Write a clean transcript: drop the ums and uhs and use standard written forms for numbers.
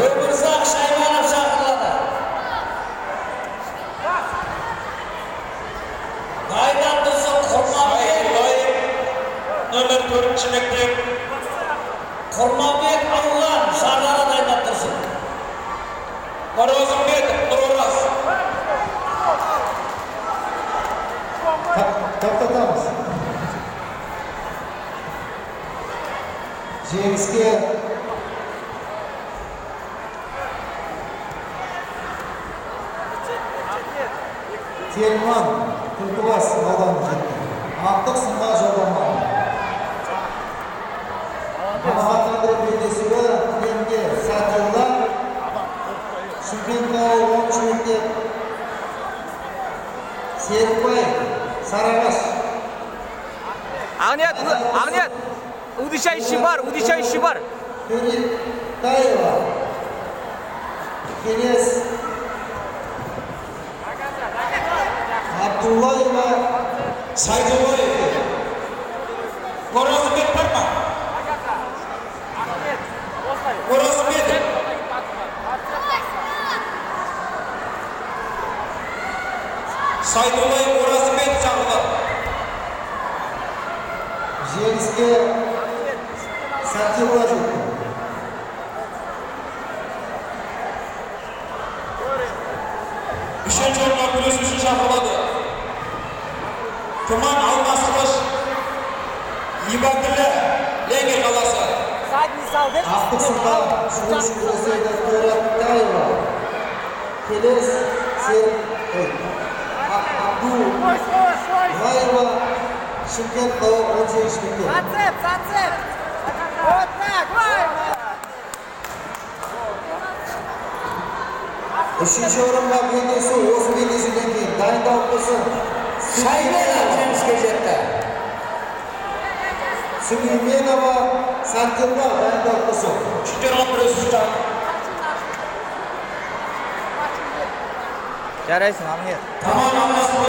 Өмірзақ Шайманов шақырылады. Дайындап тұрсын Құрманбек. Нөмір 4-ші мектеп. Құрманбек Ауған, Шардара дайындап тұрсын. Оразымбетов Нұрораз. Тоқтатамыз. Жеңіске Телман Түлкібас ауданы жетті. Ақтық сынға жолдама. Қанағаттандыру белдесуі кілемге Сәтилла, Шымкент қалалық 10 мектеп, Серікбай, Сарыағаш. Ақниет, Ақниет, удушающий бар, удушающий бар. Төретаева, Келес Абдуллаева. Сайдуллаев. Оразымбет бар ма? Оразымбетов. Сайдуллаев Оразымбетов шақырылады. Жеңіске Сәтилла жетті. Үшінші орынға күрес үшін шақырылады. Тұман Алмасқылыш, Ибаділлә, Ленгер қаласы. Задний сал деп. Ақтық сынға шығу үшін күреседі Төретаева, Келес Абдуллаева, Шымкент қалалық 18 мектеп. Зацеп, зацеп. Вот так, ой. Үшінші орынға белдесу осы белдесуден кейін дайындалып тұрсын. Шайменов жеңіске жетті. Сүлейменова Сәтилла дайындалып тұрсын. Үшінші орынға күрес үшін шақырылады. Жарайсың, Ақниет. Тамам Алмасқылыш.